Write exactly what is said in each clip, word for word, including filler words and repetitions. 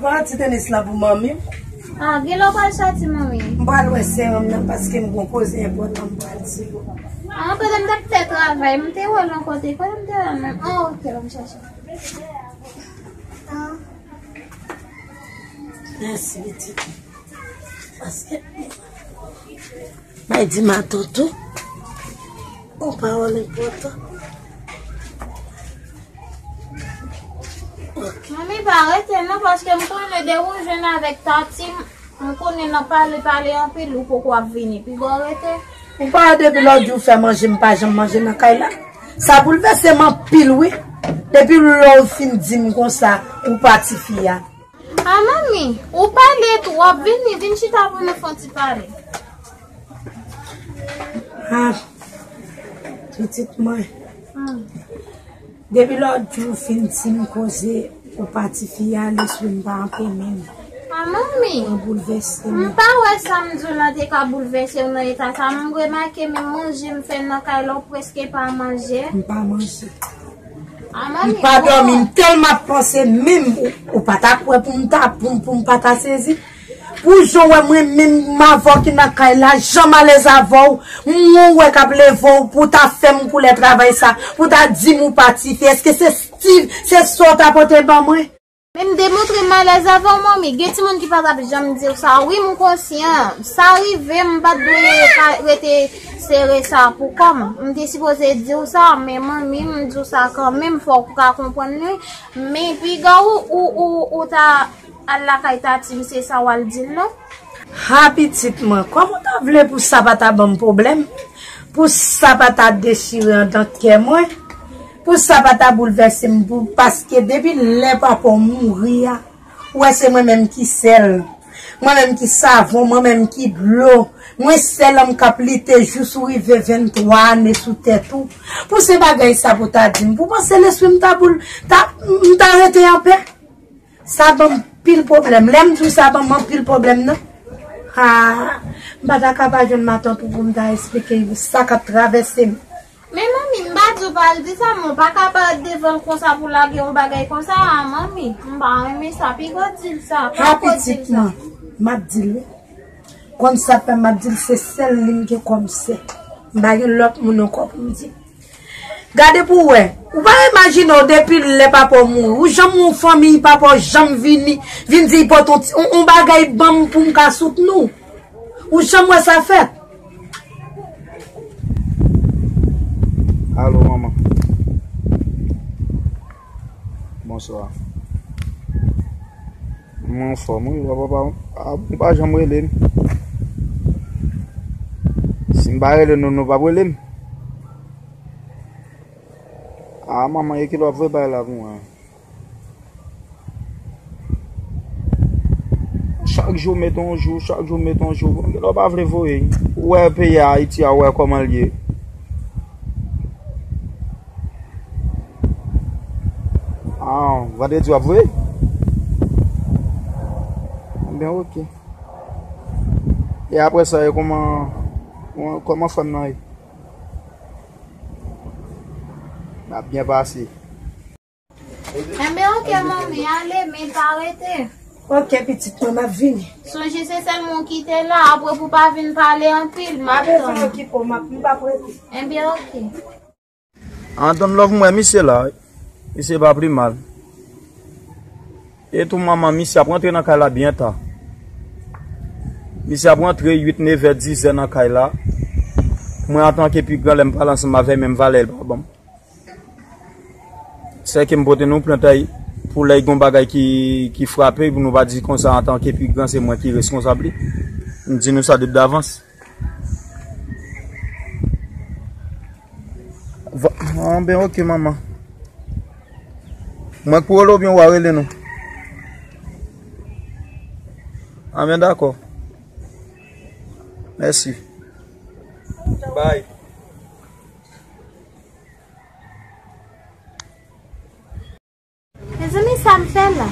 Pran ti tenis la pou manmi. Ah, gen lè w pral soti, manmi? M pral wè sè m nan paske m gon koze enpòtan m pral di l. Ah, pandan m t ap fè travay, m te wè l yon kote. Kote m te wè l menm? Ah, ok, ban m chèche. Ah. Mèsi, pitit. Paske bay di matant ou yon pawòl enpòtan. Manmi, pa rete non, paske m konnen depi w jwenn avèk Tati, m konnen nan pale, pale anpil, ou poko ap vini. Piga w rete. Ou pa wè depi lòt jou w fè manje, m pa janm manje nan kay la? Sa boulvèse m anpil, wi. Depi lè w fin di m konsa, ou pati fi a. Ah, manmi, ou pale twòp. Vini, vin chita pou nou fè yon ti pale. Ah, pitit mwen. Hmm. Depi lòt jou w fin di m koze ou pati fi a, lespri m pa anpe menm. Ah, manmi, mwen boulvèse, m pa wè sa m di w lan te ka boulvèse w nan eta sa. M remake menm manje m fè nan kay la, w prèske pa manje. M pa manje. Ah, manmi, m pa dòmi, m tèlman ap panse menm, ou, ou pa ta kwè pou m ta, pou, pou m pa ta sezi. Pou jan w wè mwen menm m avè w ki nan kay la, jan m alèz avè w, m wè w k ap leve w pou w ta fè m koulè travay sa, pou w ta di m ou pati fi, èske se Steve, se sa w ta pote ban mwen? Men m demontre m alèz avè w, manmi. Gen timoun ki pa t ap janm di w sa. Wi, m konsyan. Sa rive, m pa t dwe ka rete sere sa pou kò m. M te sipoze di w sa, men manmi, m di w sa kanmenm, fòk ou ka konprann li. Men piga w, ou, ou, ou ta al lakay Tati m, se sa w al di l, non? Ha, pitit mwen, kòman w ta vle pou sa pa ta ban m pwoblèm? Pou sa pa ta dechire anndan kè mwen? Pou sa pa ta boulvèse m pou, paske depi lè papa w mouri a, ou wè se mwen menm ki sèl. Mwen menm ki savon, mwen menm ki dlo. Mwen sèl òm k ap lite jous ou rive venntwa ane sou tèt ou. Pou se bagay sa pou ta di m, pou panse lespri m ta boul, ta, m ta rete anpè. Sa ban m anpil pwoblèm. Lè m di w sa ban m anpil pwoblèm, non? Ha, m pa ta ka pa jwenn matant ou pou m ta esplike l sa k ap travèse m. Men manmi, m pa di w pa al di sa, men w pa ka parèt devan l konsa pou lage yon bagay konsa, a manmi. M pa renmen sa, piga w di l sa, pa ko di l sa. Ha, pitit mwen, m ap di l wi. Konn sa fè m ap di l se sèl li m gen kòm sè. M pa gen lòt moun ankò pou m di. Gade pou w wè. Ou pa imajine w depi lè papa w mouri. Ou janm wè yon fanmi papa w janm vini, vin di l pote yon ti, yon, yon bagay ban m pou m ka soutni w. Ou janm wè sa fèt? Alo, manman. Bonswa. Mwen anfòm, wi. Papa, a, ou pa janm rele m. Si m pa rele nou, nou p ap rele m. A, manman, e kilè w ap voye bagay la pou mwen? Chak jou mete yon jou, chak jou mete yon jou. Bon, genlè w pa vle voye. Ou wè peyi Ayiti a, ou wè kòman l ye. Ah, vandredi w ap voye? Ebyen, oke. E apre sa, e kòman, kòman, kòman fanm nan ye? N ap byen pase. Enben, oke, manmi, ale, men pa rete. Oke, pitit mwen, m ap vini. Sonje, se sèlman w kite la, apre pou w pa vin pale anpil, m ap tann. Pa bezwen okipe w, m ap, m p ap rete. Enben, oke. Antonn Love, m wè misye la, wi. Misye pa pi mal. E tou, manman, misye ap rantre nan kay la byen ta. Misye ap rantre uit, nevè, dizè nan kay la. Mwen, antanke pi gran, lè m pale ansanm avè l, menm valè l pa ban m. Sèke m pote nou plent pou lè gen yon bagay ki, ki frape, pou nou pa di konsa antanke pi gran, se mwen ki reskonsab li. M di nou sa depi davans. Va, anben, oke, manman. Mwen k pou rele w oubyen w a rele nou? Anben, dakò. Mèsi. Bay. Mezanmi, sa m fè la?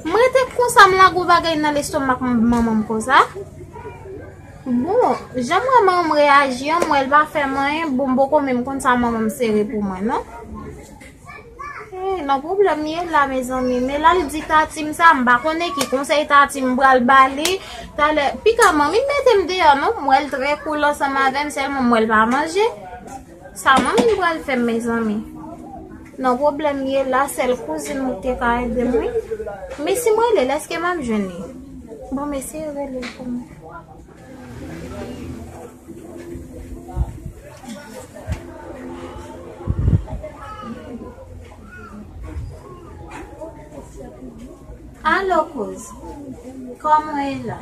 M rete konsa, m lage yon bagay nan lestomak m, manman m konsa. Bon, jan m wè manman m reyaji an, m wè l pa fè m anyen, bon, m poko menm konn sa manman m sere pou mwen, non. Non, pwoblèm ye la, mezanmi. Men la, l di tati m sa, m pa konnen ki konsèy tati m pral ba li. Talè, pika manmi m mete m deyò, non, m wè l trè koul ansanm avè m, sèlman m wè l pa manje. Sa manmi m pral fè m, mezanmi. Non, pwoblèm ye la, sèl kouzin mwen ki te ka ede m, wi. Men si m rele l, èske m ap jwenn li? Bon, m eseye rele l pou mwen. Alo, kouz. Kòman w ye la?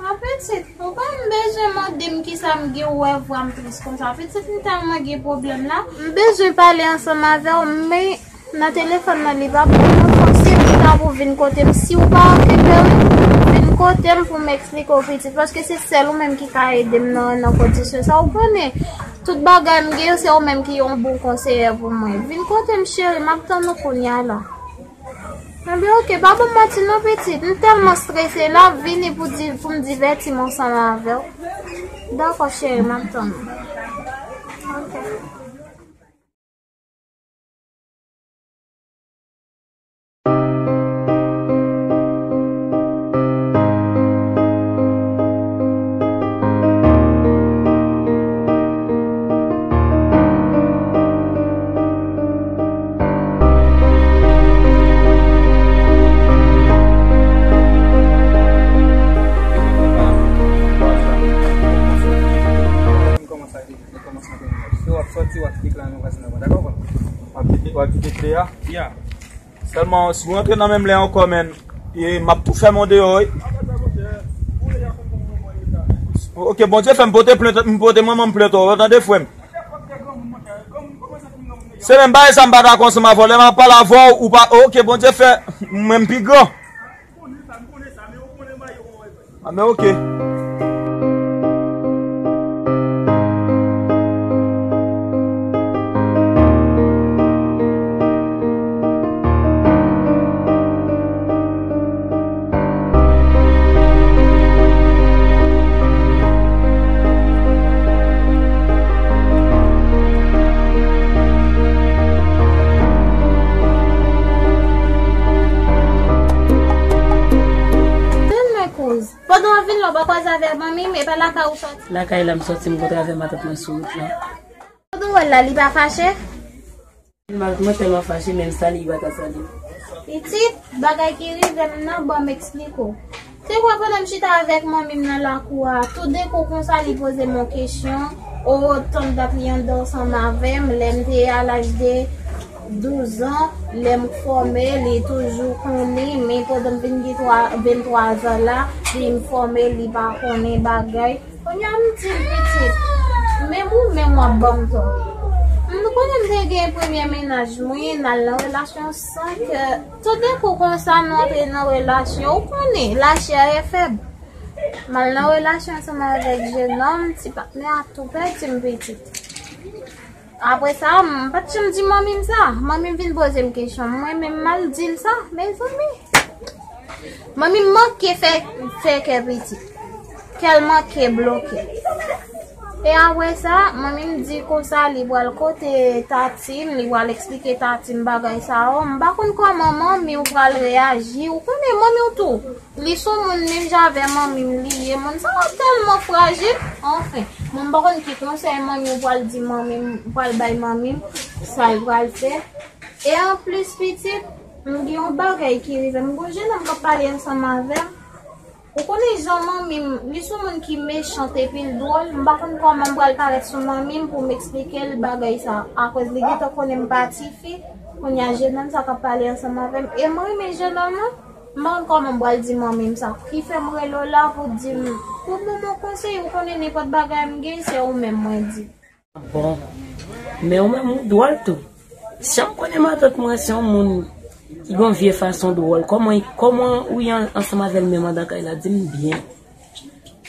A, pitit, ou pa bezwen mande m kisa m gen, ou wè vwa m tris konsa. Pitit, m tèlman gen pwoblèm la. M bezwen pale ansanm avè w, men nan telefòn nan, li pa pran nan fòs. Se pita pou vin kote m. Si w pa okipe w, vin kote m pou m eksplike w, pitit. Paske se sèl ou menm ki ka ede m nan, nan kondisyon sa. Ou konnen, tout bagay m gen yo, se ou menm ki yon bon konseyè pou mwen. Vin kote m, cheri, m ap tann ou kounye a la. Enben, oke, pa ban m manti non, pitit. M tèlman strese la, vini pou di, pou m divèti m ansanm avè w. Dakò, cheri, m ap tann ou. Oke. Kòmanse avèk li, kòmanse avèk li. Si w ap sòti, w ap kite kle a nan vwazen nan, dakò, papa? W ap kite, w ap kite kle a? Ya. Sèlman, si w rantre nan menm lè ankò, menn, e, m ap tou fèmen w deyò, wi. Ok, Bondye fè m pote plent, m pote manman m plent, ou tande, frè m? Se menm bagay sa m pa dakò ansanm avè w. Lè m ap pale avè w, ou pa, ok, Bondye fè mwen m pi gran. A, men oke. Tann mwen, kouz. Pandan w ap vin la, w pa kwaze avèk manmi m, e pa lakay ou sòti? Lakay la m sòti, m kontre avèk matant mwen sou wout la. Pandan w wè l la, li pa fache? Mwen tèlman fache, menm sali, li pa ka sali m. Pitit, bagay ki rive m nan, ban m eksplike w. Se kwa, pandan m chita avèk manmi m nan lakou a, toudenkou konsa, li poze m yon kesyon. O, tann dat li anndan ansanm avè m, lè m te a laj de douz an, lè m fòme, li toujou konnen, men pandan m vin gen twa, venntwa zan la, li m fòme, li pa konnen bagay. Kounye a m di l, pitit, menm ou menm w ap ban m tò. M konnen m te gen premye mennaj mwen, n al nan relasyon san kè. Toudenkou konsa nou antre nan relasyon, ou konnen, lachè e fèb. M al nan relasyon ansanm avèk jenòm, ti patnè a tou pèdi m, pitit. Apre sa, m pa t janm di manmi m sa. Manmi m vin poze m kesyon. Mwen menm m al di l sa, mezanmi. Manmi m manke fè, fè kè piti. Kè l manke bloke. E apre sa, manmi m di konsa li pral kote tati m, li pral eksplike tati m bagay sa yo. M pa konn kòman manmi w pral reyaji. Ou konnen manmi w tou. Li sou moun menm jan avè manmi m li ye. Moun sa yo tèlman frajil. Anfen, mwen m pa konn ki konsèy manmi w pral di manmi m, pral bay manmi m, sa l pral fè. E anplis, pitit, m gen yon bagay ki rive m. M gon jennonm k ap pale ansanm avè m. Ou konnen jan manmi m, li sou moun ki mechan epi l dwòl. M pa konn kòman m pral parèt sou manmi m pou m eksplike l bagay sa. Akoz li gentan konnen m pa tifi. Kounye a, jennonm sa k ap pale ansanm avè m. E m renmen jennonm nan. M pa konn kòman m pral di manmi m sa. Ki fè m rele w la pou di m, pou ban m yon konsèy, ou konnen nenpòt bagay m gen, se ou menm mwen di. Bon, men ou menm ou dwòl tou. Jan m konnen matant mwen se yon moun ki gen yon vye fason dwòl. Kòman, kòman ou ye an-, ansanm avè l menm anndan kay la? Di m byen.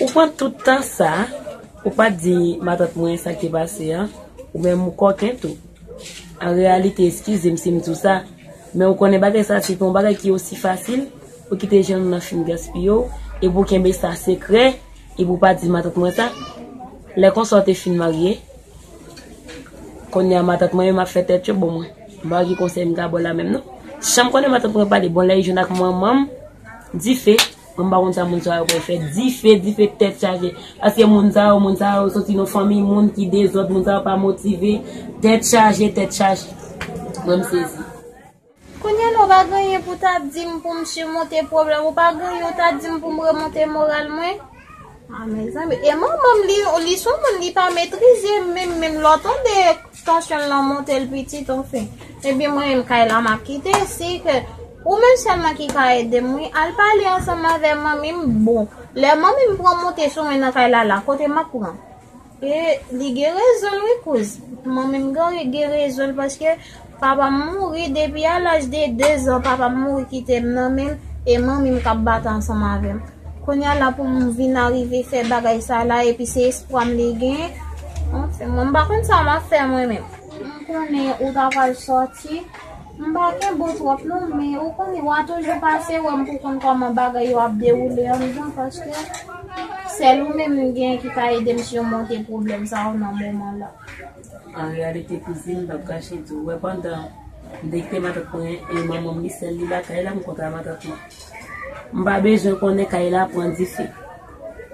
Ou pran tout tan sa, ou pa t di matant mwen sa k te pase an, ou menm ou kòken tou. An reyalite, eskize m si m di w sa, men ou konnen bagay sa se pa yon bagay ki osi fasil pou kite jennonm nan fin gaspiye w, epi w kenbe sa sekrè, epi w pa di matant mwen sa. Lè konsa w te fin marye, kounye a matant mwen menm ap fè tèt yo bon mwen. M pa gen konsèy m ka ba w la menm non. Jan m konnen matant mwen pale, bon, lè li jwenn ak manman m, dife. Mwen m pa konn sa moun sa yo pral fè. Dife, dife, tèt chaje. Paske moun sa yo, moun sa yo soti nan fanmiy moun ki dezòd, moun sa yo pa motive. Tèt chaje, tèt chaje. Mwen m sezi. Kounye a la, ou pa gen anyen pou ta di m pou m simonte pwoblèm, ou pa gen anyen ou ta di m pou m remonte moral mwen. Ah, mezanmi. E manman m, li, li se yon moun, li pa metrize, menm, menm lè w tande tansyon l lan monte, l pitit, anfen. Ebyen, mwen menm, kay la, m ap kite. Si ke ou menm sèlman ki ka ede m, wi, al pale ansanm avè manmi m. Bon, lè manmi m pran monte sou mwen nan kay la, la, kote m ap pran? E li gen rezon l wi kouz. Manmi m gen, gen rezon l paske papa m mouri depi a laj de de zan. Papa m mouri kite m nan men l e manmi m k ap batay ansanm avè m. Kounye a la pou m vin arive fè bagay sa la epi se espwa m li gen. Anfen, mwen m pa konn sa m ap fè mwen menm. M konnen ou ta pral sòti. M pa gen bon twòp non, men ou konnen w a toujou pase wè m pou konn kòman bagay yo ap dewoule anndan, paske sèl ou menm m gen ki ka ede m simonte pwoblèm sa yo nan moman la. An reyalite, kouzin, m p ap kache di w, wè, pandan m te kite matant mwen e manman m, li sèl li lakay la, m kontre a matant mwen. M pa bezwen konnen kay la pran dife.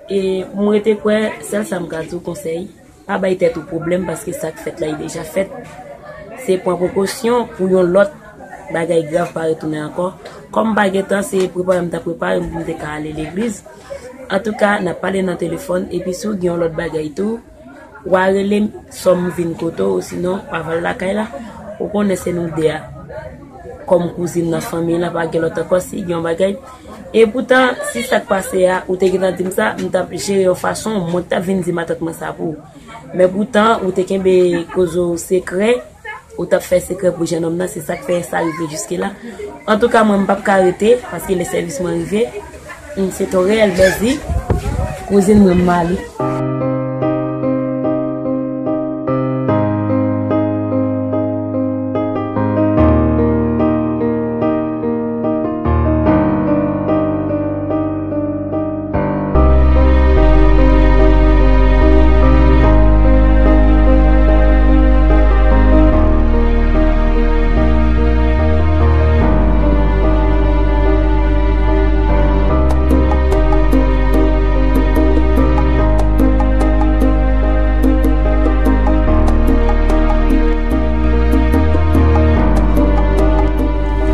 E pou m rete kwè, sèl sa m ka di w konsèy, pa bay tèt ou pwoblèm, paske sa k fèt la, li deja fèt. Se pran prekosyon pou yon lòt bagay grav pa retounen ankò. Kòm m pa gen tan, se prepare m t ap prepare m pou m te ka ale legliz. Antouka, n ap pale nan telefòn, epi si w gen yon lòt bagay tou, w a rele m, swa m vin kote w, osinon, w a va l lakay la. Ou konnen se nou de a. Kòm kouzin nan fanmi la, pa gen lòt ankò, si gen yon bagay. E poutan, si sa k pase a, ou te gentan di m sa, m t ap jere yon fason, mwen t ap vin di matant mwen sa pou ou. Men poutan, ou te kenbe koze w sekrè, ou t ap fè sekrè pou jennonm nan, se sa k fè sa rive jiske la. Antouka, mwen, m p ap ka rete, paske lè sèvis mwen rive, m se yon reyèl bèzi, kouzin mwen, m ale.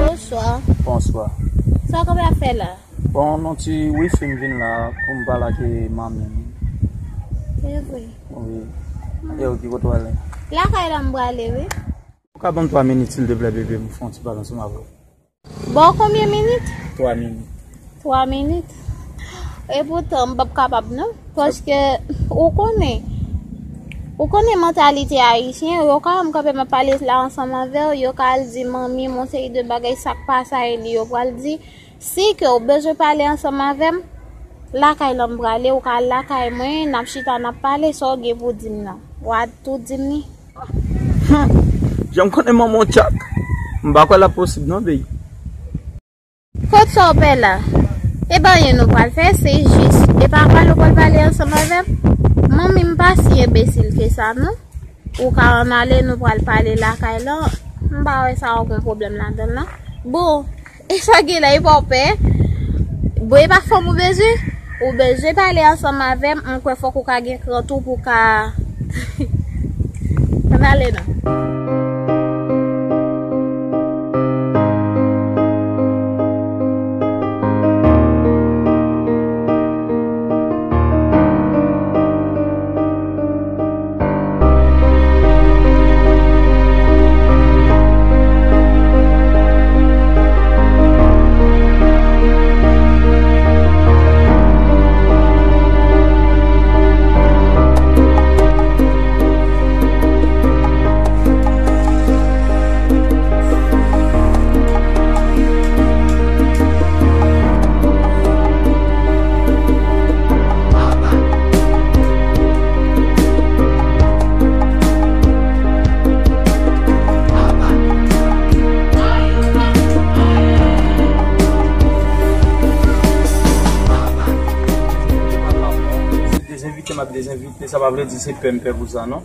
Bonswa. Bonswa. Sa w kanpe ap fè la? Bon, non, ti wifi m vin la pou m pale ak manmi m. Se vre? Wi. E ou ki kote w ale? Lakay la m prale, wi. Ou ka ban m twa minit, silteplè, bebe, m fè yon ti pale ansanm avè w. Ba w konbyen minit? Twa minit. Twa minit? Epoutan, m p ap kapab, non. Paske, ou konnen, ou konnen mantalite ayisyen, yo ka wè m kanpe m ap pale la ansanm avè w, yo ka al di manmi m yon seri de bagay, sa k pase a, e li yo pral di, si ke w bezwen pale ansanm avè m, lakay la m prale, ou ka al lakay mwen, n ap chita, n ap pale, sa w gen pou di m nan. W a tou di m li. Jan m konnen manman w tchak, m pa kwè l ap posib non, bey. Kot sa w pè la? E pa anyen nou pral fè, se jis. E pa pale w pral pale ansanm avè m? Manmi m pa si enbesil ke sa, non. Ou ka ann ale, nou pral pale lakay la. M pa wè sa w gen pwoblèm ladan l, non. Bon, e sa gen la, e pa w pè? Bon, e pa fanm ou bezwen? Ou bezwen pale ansanm avè m, m kwè fòk ou ka gen kran tou pou w ka ann ale non. Dezenvite m ap dezenvite, sa pa vle di se pè m pè pou sa, non.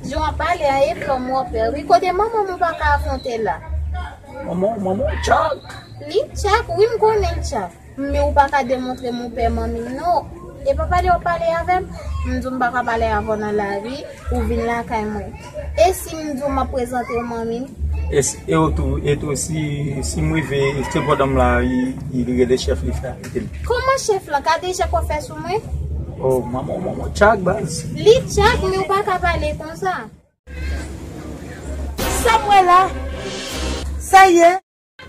Jan w ap pale a, e vle w mòpè wi. Kote manman m ou pa ka afwonte la? Manman, manman w tchak. Li tchak, wi, m konnen l tchak. Men ou pa ka demontre m ou pè manmi m non. E pa pale w ap pale avè m. M di w m pa ka pale avè w nan lari, ou vin lakay mwen. E si m di w m ap prezante w manmi m? E si, e w tou, e tou, si, si m rive, se pandan m la, li, li rele chèf li fè arete m. Kòman chèf lan? Gade jan w fè sou mwen. Oh, manman, manman, tchak baz. Li tchak, men ou pa ka pale konsa. Sa m wè la? Sa ye?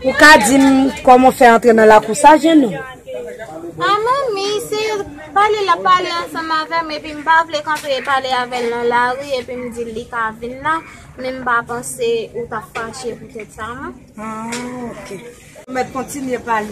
Ou ka di m kòman w fè antre nan lakou sa, jenn ou? A manmi, se pale l ap pale ansanm avè m, epi m pa vle kanpe pale avè l nan lari, epi m di l li ka vin la, men m pa panse ou t ap fache poutèt sa, non. Ah, ok. Ou mèt kontinye pale.